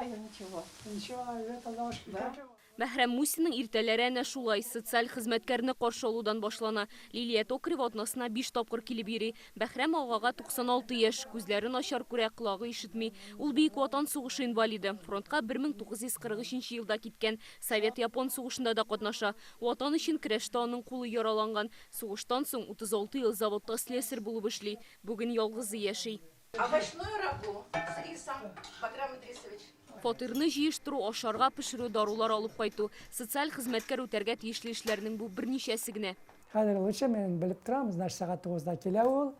знаю ничего. Ничего, әйбәт, Аллага шөкер. Бәһрәм Мусинның иртәләре әнә шулай, социаль хезмәткәрне каршы алудан башлана. Лилия Токарева атнасына биш тапкыр килеп йөри. Бәһрәм агага 96 яшь, күзләре начар күрә, колагы ишетми. Ул Бөек Ватан сугышы инвалиды. Фронтка 1943 елда киткән. Совет-япон сугышында да катнаша. Ватан өчен көрәштә аның кулы яраланган. Сугыштан соң 36 ел заводта слесарь булып эшли. Бүген ялгызы яши. Овощную рагу с рисом, Баграм Идрисович. Фатирны җыештыру, ашарга пешерү, дарулар алып кайту, социаль хезмәткәр үтәргә тиешле эшләрнең бу берничәсе генә. Хәзер лучше, мин белеп торам, значит, сәгать тугызда килә ул,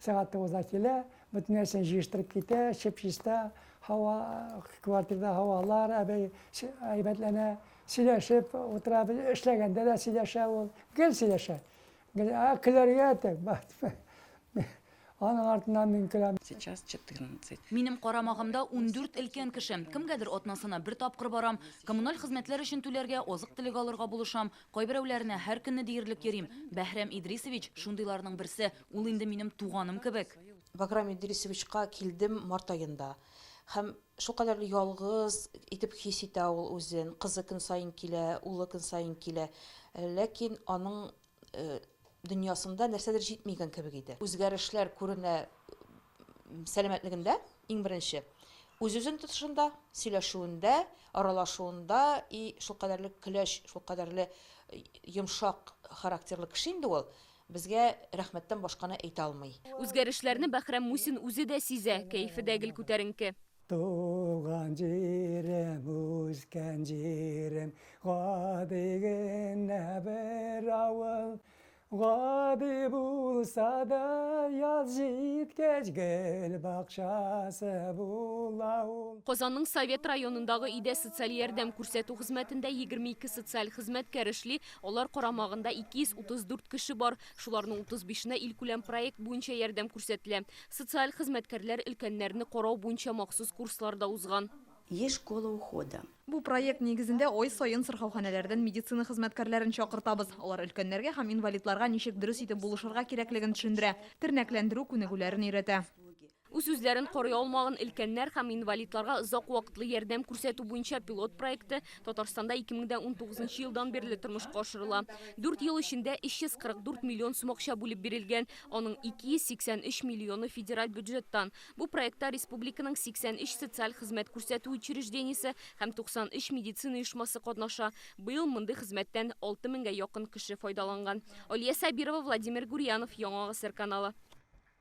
сәгать тугызда килә, бөтен нәрсәне җыештырып китә, чип-чиста һава, квартирда һавалар әбәй әйбәтләнә, сөйләшеп утырабыз, эшләгәндә дә сөйләшә ул, гел сөйләшә. Гел, ә көләргә тек. Аның артыннан мин көләм. Сейчас 14. Минем карамагымда 14 өлкән кеше. Кемгәдер атнасына бер тапкыр барам. Коммуналь хезмәтләр өчен түләргә, азык-төлек алырга булышам. Кайберәүләренә һәр көнне диярлек йөрим. Бәһрәм Идрисович, шундыйларның берсе. Ул инде минем туганым кебек. Баграм Идрисовичка килдем март аенда. Һәм шулкадәрле ялгыз итеп хис итә ул үзен. Кызы көн саен килә, улы көн саен килә. Ләкин аның дөньясында нәрсәдер җитмигән кебек иде. Үзгәрешләр күренә сәламәтлегендә, иң беренче. Үз-үзен тотышында, сөйләшүендә, аралашуында и шулкадәрле көләч, шулкадәрле йомшак характерлы кеше инде ул, безгә рәхмәттән башканы әйтә алмый. Үзгәрешләрне Бәһрәм Мусин үзе дә сизә, кәефе дә гел күтәренке. Туган җирем, үскән җирем, гади генә бер авыл. Гади булса да, яз җиткәч, гөл бакчасы була ул. Казанның Совет районындагы өйдә социаль ярдәм күрсәтү хезмәтендә 22 социаль хезмәткәр эшли, алар карамагында 234 кеше бар, шуларның 35-енә илкүләм проект буенча ярдәм күрсәтелә. Социаль хезмәткәрләр өлкәннәрне карау буенча махсус курслар да узган. Есть школа ухода. Бу проект нигезендә ай саен сырхауханәләрдән медицина хезмәткәрләрен чакыртабыз. Алар өлкәннәргә һәм инвалидларга ничек дөрес итеп булышырга кирәклеген төшендерә, тернәкләндерү күнегүләрен өйрәтә. Үз-үзләрен карый алмаган өлкәннәр һәм инвалидларга озак вакытлы ярдәм күрсәтү буенча пилот проекты Татарстанда 2019 елдан бирле тормышка ашырыла. Дүрт ел эчендә 344 миллион сум акча бүлеп бирелгән. Аның 283 миллионы федераль бюджеттан. Бу проектта республиканың 83 социаль хезмәт күрсәтү учреждениесе һәм 93 медицина оешмасы катнаша. Быел мондый хезмәттән 6 меңгә якын кеше файдаланган. Алия Сабирова, Владимир Гурьянов, Яңа Гасыр каналы.